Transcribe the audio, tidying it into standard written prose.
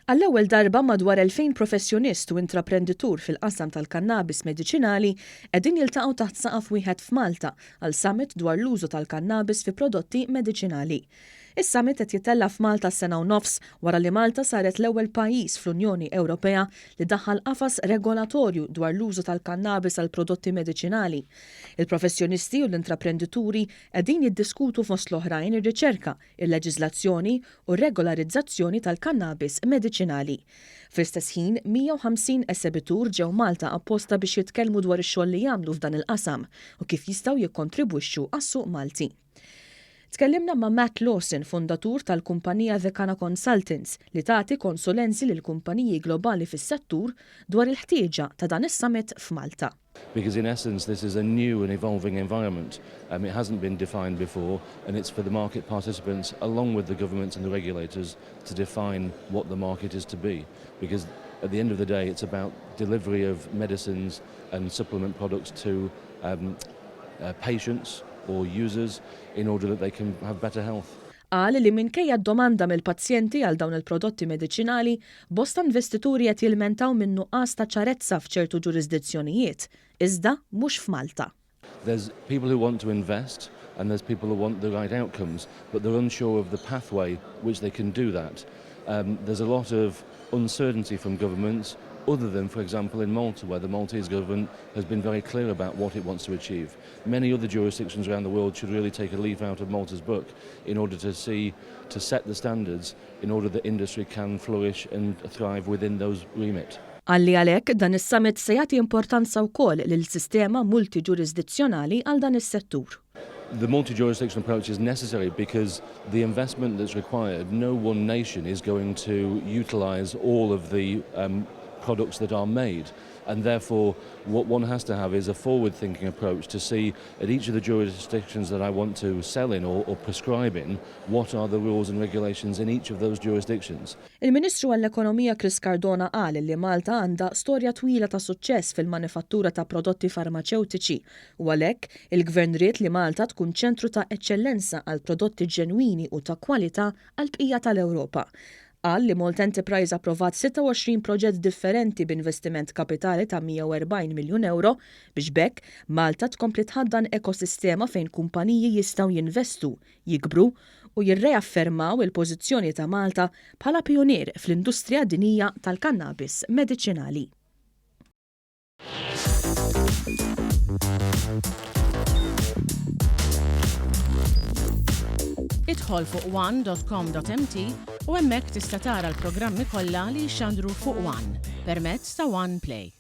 Għall-ewwel darba madwar 2,000 professjonist u intraprenditur fil-qasam tal-kannabis mediċinali qegħdin jiltaqgħu taħt saqaf wieħed f'Malta għal summit dwar l-użu tal-kannabis fi prodotti mediċinali. Is-summit qed jittella' f'Malta sena u nofs wara li Malta saret l-ewwel pajjiż fl-Unjoni Ewropea li daħħal qafas regolatorju dwar l-użu tal-kannabis għal prodotti mediċinali. Il-professjonisti u l-intraprendituri qegħdin jiddiskutu fost l-oħrajn ir-riċerka, il-leġiżlazzjoni u r-regolarizzazzjoni tal-kannabis mediċinali. Fl-istess ħin, 150 esebitur ġew Malta apposta biex jitkellmu dwar ix-xogħol li jagħmlu f'dan il-qasam u kif jistgħu jikkontribwixxu għas-suq Malti. Tkellimna ma' Matt Lawson, fundatur tal-kumpanija The Kana Consultants, li tagħti konsulenzi lil kumpaniji globali fis-settur dwar il-ħtieġa ta' dan is-summit f'Malta. Because in essence this is a new and evolving environment. Um, it hasn't been defined before and it's for the market participants along with the governments and the regulators to define what the market is to be. Because at the end of the day it's about delivery of medicines and supplement products to um, uh, patients or users in order that they can have better health. Qal li minkejja d-domanda mill-pazjenti għal dawn il-prodotti mediċinali, bosta investituri qed jilmentaw minn nuqqas ta' ċarezza f'ċertu ġurisdizzjonijiet, iżda mhux f'Malta. There's people who want to invest and there's people who want the right outcomes, but they're unsure of the pathway which they can do that. Um, there's a lot of uncertainty from governments other than, for example, in Malta, where the Maltese government has been very clear about what it wants to achieve. Many other jurisdictions around the world should really take a leaf out of Malta's book in order to see, to set the standards in order that industry can flourish and thrive within those remit. Qal li għalhekk dan is-summit se jagħti importanza wkoll lil sistema multiġurisdizzjonali għal dan is-settur. The multi-jurisdictional approach is necessary because the investment that's required, no one nation is going to utilize all of the um, products that are made. And therefore, what one has to have is a forward-thinking approach to see at each of the jurisdictions that I want to sell in or, or prescribe in, what are the rules and regulations in each of those jurisdictions. Il-Ministru għall-Ekonomija Chris Cardona qal li Malta għandha storja twila ta' suċċess fil-manifattura ta' prodotti farmaċewtiċi u għalhekk il-Gvern ried li Malta tkun ċentru ta' eċċellenza għal prodotti ġenwini u ta' kwalità għall-bqija tal-Ewropa. Qal li Malta Enterprise approvat 26 proġett differenti b'investiment kapitali ta' 140 miljun ewro biex b'hekk Malta tkompli tħaddan ekosistema fejn kumpaniji jistgħu jinvestu, jikbru u jirreaffermaw il-pożizzjoni ta' Malta bħala pijunier fl-industrija dinjija tal-kannabis mediċinali. Idħol fuq one.com.mt u hemmhekk tista' tara l-programmi kollha li jixxandru fuq One permezz ta' One Play.